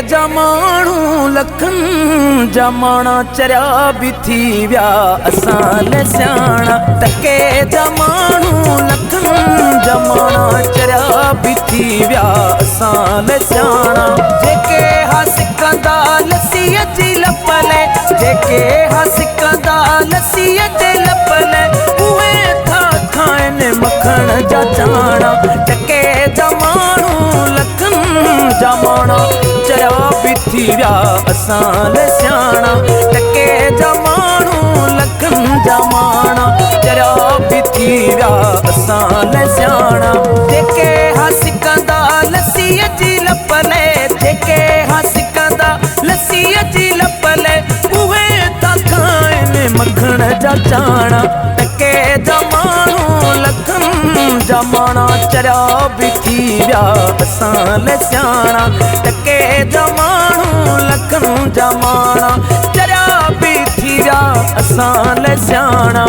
جا ماڻهو لکن جا ماڻا چريا به ٿي ويا اسان لاءِ سياڻا. ٽڪي جا ماڻهو لکن جا ماڻا چريا به ٿي ويا اسان لاءِ سياڻا. جيڪي ها سکندا لسيءَ جي لپ لاءِ، جيڪي ها سکندا لسيءَ جي لپ لاءِ، اهي ٿا کائن مکڻ جا چاڻا. ٽڪي جا ماڻهو لکن جا ماڻا چريا به ٿي ويا اسان لاءِ سياڻا. ٽڪي جا ماڻهو لکن جا ماڻا چريا به ٿي ويا اسان لاءِ سياڻا. جيڪي ها سکندا لسيءَ جي لپ لاءِ، جيڪي ها سکندا لسيءَ جي لپ لاءِ، اهي ٿا کائن مکڻ جا چاڻا. ٽڪي جا ماڻهو لکن جا ماڻا چريا به ٿي ويا اسان لاءِ سياڻا. ٽڪي جا ماڻهو لکن جا ماڻا چريا به ٿي ويا اسان لاءِ سياڻا.